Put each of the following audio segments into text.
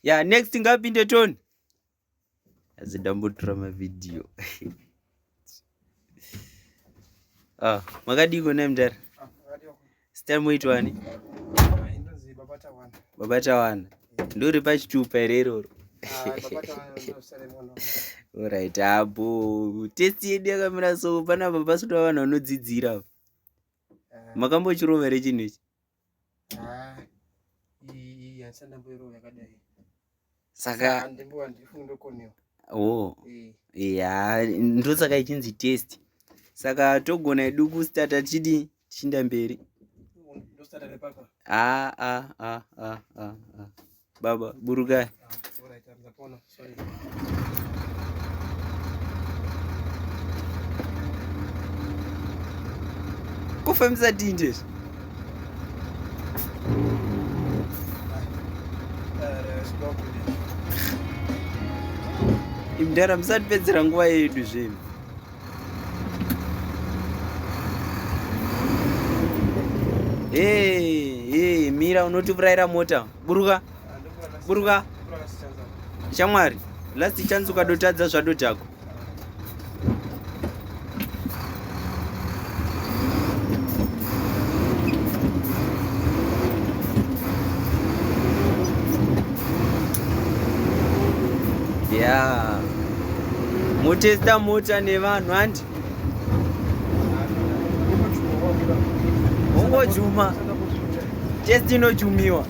Ya, next ngapinde Tony. Azi ndambotora mavideo. Ah, makadiko ne mdara? Star moitwani? Baba Tawana. Ndori pachitupa here iroro? Alright, abo. Test yedu yakamira so panapa pasikuda vanhu vanodzidzira. Makambochirova here chinhu ichi? Saka oh. Ya, ndosaka ichinzi test. Saka togona hedu kustarta tichidii? Tichinda mberi. Ah, ah, ah, ah, ah, ah. Baba, burukai. Kufambisa tinde izvi. Imdara musatipedzera nguva yedu zvemi. Hey, hey, mira unotiurayira mota. Buruka. Buruka. Shamwari, last chance ukadotadza zvadodhako. Yeah. Motesta mota nevanhu handi? Ungojuma. Test inojumiwa.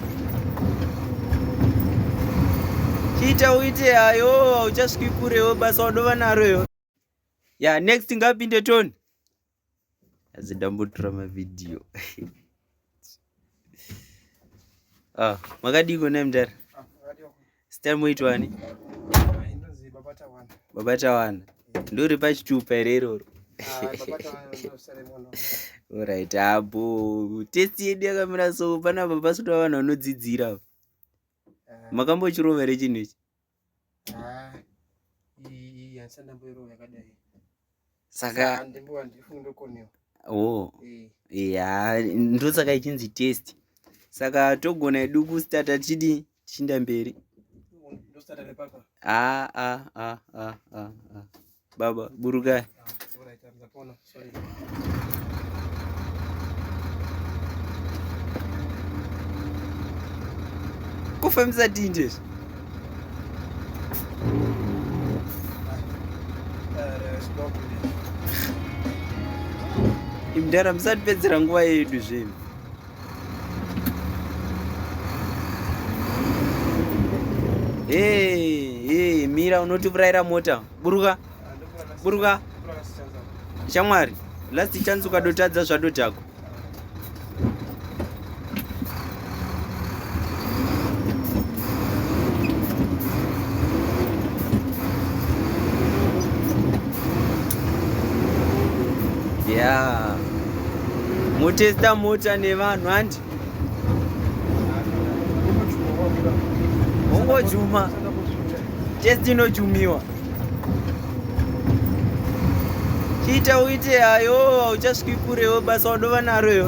Chiita uite hayo uchasviki kurewo basa wadova naro yo. Ya, next ngapinde Tony. Azi ndambotora mavideo. Ah, makadiko ne mdara? Star moitwani? Baba Tawana. Ndori pachitupa here iroro? Alright, abo. Test yedu yakamira so panapa pasikuda vanhu vanodzidzira. Makambochirova here chinhu ichi? Saka oh. Ya, ndosaka ichinzi test. Saka togona hedu kustarta tichidii? Tichinda mberi. Ah, ah, ah, ah, ah, ah. Baba, burukai. Kufambisa tinde izvi. Imdara musatipedzera nguva yedu zvemi. Hey, hey, mira unotiurayira mota. Buruka. Buruka. Shamwari, last chance ukadotadza zvadodhako. Yeah. Motesta mota nevanhu handi? Ungojuma. Test inojumiwa. Chiita uite hayo uchasviki kurewo basa wadova naro yo.